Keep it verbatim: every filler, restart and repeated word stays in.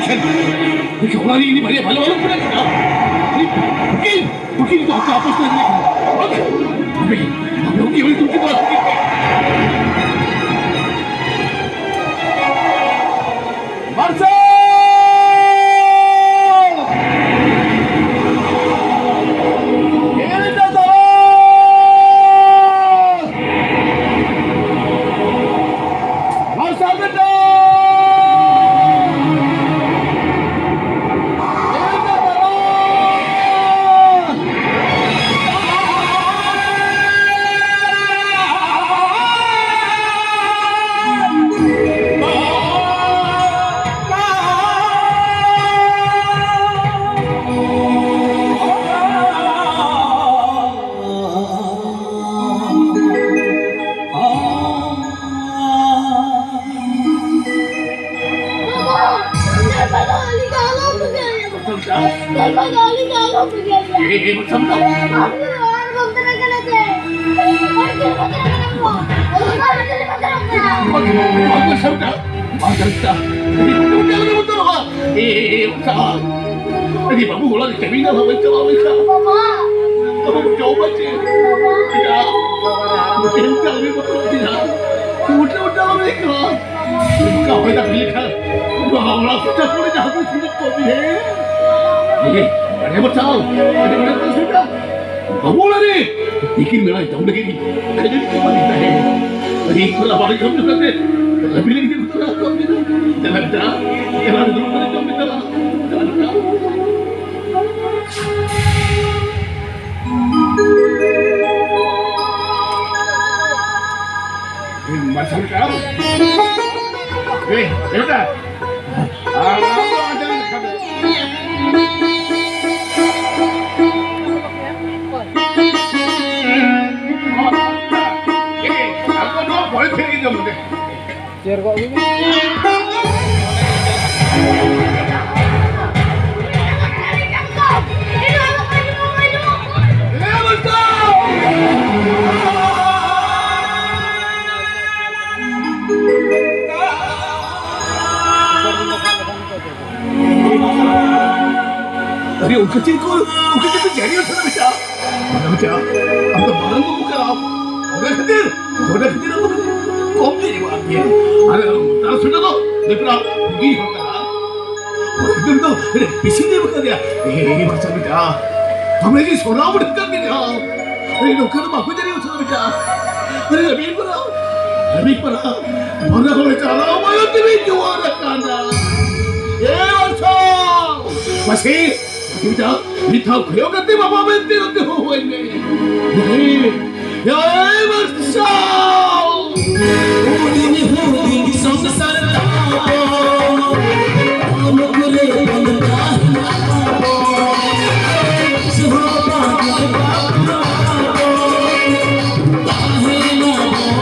ᱚᱱᱟ ᱨᱮ ᱤᱧ ᱵᱟᱨᱭᱟ ᱵᱷᱟᱞᱚ ᱵᱷᱟᱞᱚ ᱯᱮᱲᱟ ᱠᱟᱱᱟ᱾ ᱩᱱᱤ ᱩᱠᱤᱞ, ᱩᱠᱤᱞ ᱫᱚ ᱦᱟᱛᱟᱣ ᱟᱯᱚᱥ ᱞᱮᱱ ᱜᱮ᱾ ᱟᱯᱮ, ᱟᱯᱮ ᱩᱠᱤᱞ, ᱩᱠᱤᱞ ᱫᱚ ᱢᱟᱨᱥᱟᱞ! ᱢᱟᱨᱥᱟᱞ ᱵᱮᱴᱟ! ᱮ, ᱮ, ᱮ, ᱩᱥᱟ᱾ ᱮ, ᱵᱟᱹᱵᱩ, ᱚᱲᱟᱜ ᱨᱮ ᱪᱟᱵᱤ ᱫᱚ ᱵᱟᱹᱧ ᱪᱟᱞᱟᱣ ᱞᱮᱱᱠᱷᱟᱱ᱾ ᱵᱟᱵᱟ᱾ ᱵᱟᱵᱟ, ᱡᱚᱢ ᱢᱟ ᱪᱮᱫ? ᱵᱟᱵᱟ᱾ ᱮᱴᱟᱜ ᱦᱳᱴᱮᱞ ᱪᱟᱣᱢᱤᱱ ᱵᱚᱛᱚᱨ ᱜᱮᱭᱟ᱾ ᱦᱳᱴᱮᱞ ᱪᱟᱣᱢᱤᱱ ᱠᱚ᱾ ᱚᱱᱠᱟ ᱦᱚᱭ ᱫᱟᱜ ᱞᱮᱠᱷᱟᱱ ᱱᱚᱣᱟ ᱚᱲᱟᱜ ᱥᱩᱪᱟ ᱠᱚᱨᱮ ᱡᱟᱦᱟᱸ ᱠᱚ ᱥᱩᱱᱩᱢ ᱠᱚ ᱤᱫᱤᱭᱮ᱾ ᱮ, ᱵᱟᱲᱟᱭ ᱵᱟᱪᱷᱟᱣ᱾ ᱟᱹᱰᱤ ᱵᱟᱲᱟᱭ ᱵᱟᱪᱷᱟᱣ᱾ ᱵᱟᱹᱵᱩ, ᱚᱲᱟᱜ ᱨᱮ ᱛᱤᱠᱤᱱ ᱵᱮᱲᱟ ᱡᱚᱢ ᱞᱟᱹᱜᱤᱫ ᱠᱷᱟᱹᱡᱟᱹᱲᱤ ᱠᱚ ᱵᱟᱹᱧ ᱛᱟᱦᱮᱸ᱾ ᱟᱹᱰᱤ ᱠᱚ ᱞᱟᱵᱟᱲ ᱡᱚᱢ ᱧᱩ ᱠᱟᱛᱮ ᱞᱟᱹᱵᱤᱫ ᱞᱟᱹᱜᱤᱫ ᱠᱚ ᱛᱚᱨᱟ ᱠᱚ ᱢᱮᱱᱟ᱾ ᱫᱮᱞᱟ ᱵᱮᱴᱟ, ᱫᱮᱞᱟ ᱫᱩᱲᱩᱵ ᱠᱟᱛᱮ ᱡᱚᱢ ᱢᱮ, ᱫᱮᱞᱟ᱾ ᱫᱮᱞᱟ ᱵᱮᱴᱟ᱾ ᱢᱟᱨᱥᱟᱞ ᱠᱟᱱ᱾ ᱮ, ᱫᱮᱞᱟ᱾ ᱪᱮᱨ ᱜᱚᱜ ᱜᱮ᱾ ᱟᱨᱮ, ᱩᱱᱠᱩ ᱪᱮᱫ ᱠᱚ, ᱩᱱᱠᱩ ᱪᱮᱫ ᱠᱚ ᱡᱟᱹᱨᱤ ᱥᱟᱱᱟ ᱵᱮᱴᱟ? ᱵᱟᱝᱟ ᱵᱮᱴᱟ, ᱟᱢ ᱫᱚ ᱢᱟᱨᱟᱝ ᱵᱟᱹᱵᱩ ᱠᱟᱱᱟᱢ᱾ ᱚᱱᱟ ᱠᱷᱟᱹᱛᱤᱨ, ᱚᱱᱟ ᱠᱷᱟᱹᱛᱤᱨ ᱟᱢ ᱫᱚ ᱠᱚᱢ ᱫᱤᱱ ᱮᱢᱟᱜ ᱢᱮᱭᱟ᱾ ᱟᱨ ᱛᱟᱨ ᱥᱚᱸᱜᱮ ᱫᱚ ᱵᱮᱯᱨᱟ ᱵᱩᱜᱤ ᱦᱚᱲ ᱠᱟᱱᱟ᱾ ᱚᱱᱟ ᱠᱷᱟᱹᱛᱤᱨ ᱫᱚ ᱟᱹᱰᱤ ᱵᱮᱥᱤ ᱫᱤᱱ ᱠᱟᱫᱮᱭᱟ᱾ ᱮ, ᱵᱟᱪᱟ ᱵᱮᱴᱟ, ᱟᱢ ᱞᱟᱹᱜᱤᱫ ᱥᱚᱨᱟᱣ ᱵᱚᱱ ᱠᱟᱫᱮᱭᱟ᱾ ᱟᱨᱮ, ᱱᱚᱝᱠᱟ ᱫᱚ ᱵᱟᱠᱚ ᱡᱟᱹᱨᱤ ᱥᱟᱱᱟ ᱵᱮᱴᱟ᱾ ᱟᱨᱮ, ᱦᱟᱹᱵᱤᱡ ᱯᱟᱨᱟ, ᱦᱟᱹᱵᱤᱡ ᱯᱟᱨᱟ, ᱵᱟᱨᱟ ᱦᱚᱲ ᱪᱟᱞᱟᱣ ᱢᱟᱭᱟ ᱛᱮᱵᱤᱱ ᱡᱩᱣᱟᱹᱱ ᱟᱠᱟᱱᱟ᱾ ᱮ ᱵᱟᱪᱷᱟ, ᱢᱟᱥᱮ, ᱢᱤᱫ ᱫᱷᱟᱣ, ᱢᱤᱫ ᱫᱷᱟᱣ ᱠᱚᱭᱚᱜ ᱠᱟᱛᱮ ᱵᱟᱵᱟ ᱢᱮᱱᱛᱮ ᱱᱚᱛᱮ ᱦᱚᱦᱚᱣᱟᱹᱧ ᱢᱮ᱾ ᱮ, ᱮ ᱵᱟᱪᱷᱟ! ᱦᱩᱰᱤᱧ ᱦᱩᱰᱤᱧ ᱥᱚᱝᱥᱟᱨ ᱛᱟᱵᱚ, ᱚᱱᱩᱠᱩᱞ ᱵᱚᱱ ᱛᱟᱦᱮᱱᱟ ᱟᱵᱚ᱾ ᱥᱚᱦᱚᱵᱟ ᱜᱮ ᱵᱟᱯᱞᱟ ᱟᱵᱚ, ᱛᱟᱦᱮᱱᱟ ᱟᱵᱚ᱾